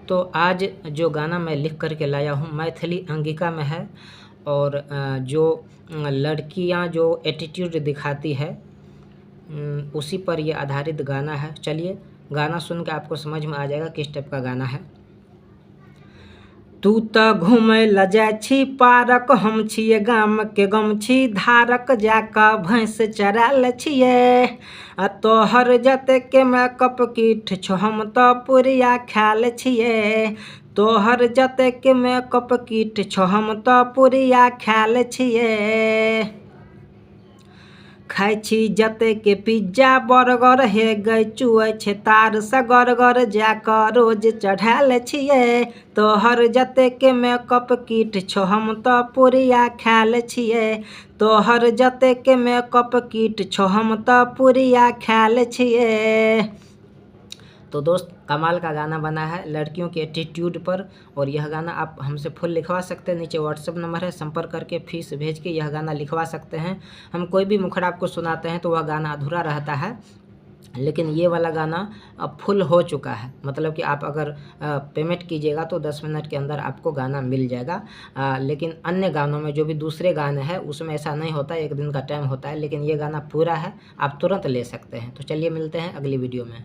तो आज जो गाना मैं लिख करके लाया हूँ मैथिली अंगिका में है और जो लड़कियाँ जो एटीट्यूड दिखाती है उसी पर ये आधारित गाना है। चलिए गाना सुन के आपको समझ में आ जाएगा किस टाइप का गाना है। तू त घूमै ल जाइ छी पारक, हम छियै गाम के गमछी धारक, जा कऽ भैंस चरायल छियै। आ तोहर जतेक मेकअप किट छौ हम तऽ पुरिया खायल छियै। तोहर जतेक मेकअप किट छौ हम तऽ पुरिया खायल छियै। खाइ छी जतेक पिज्जा बर्गर हे गै, चुऐ छै तारसँ गरगर, जा कऽ रोज चढ़ायल छियै। तोहर जतेक मेकअप किट छौ हम तऽ पुरिया खायल छियै। तोहर जतेक मेकअप किट छौ हम तऽ पुरिया खायल छियै। तो दोस्त कमाल का गाना बना है लड़कियों के एटीट्यूड पर, और यह गाना आप हमसे फुल लिखवा सकते हैं। नीचे व्हाट्सएप नंबर है, संपर्क करके फीस भेज के यह गाना लिखवा सकते हैं। हम कोई भी मुखड़ा आपको सुनाते हैं तो वह गाना अधूरा रहता है, लेकिन ये वाला गाना अब फुल हो चुका है। मतलब कि आप अगर पेमेंट कीजिएगा तो 10 मिनट के अंदर आपको गाना मिल जाएगा। लेकिन अन्य गानों में जो भी दूसरे गाने हैं उसमें ऐसा नहीं होता, एक दिन का टाइम होता है, लेकिन ये गाना पूरा है, आप तुरंत ले सकते हैं। तो चलिए मिलते हैं अगली वीडियो में।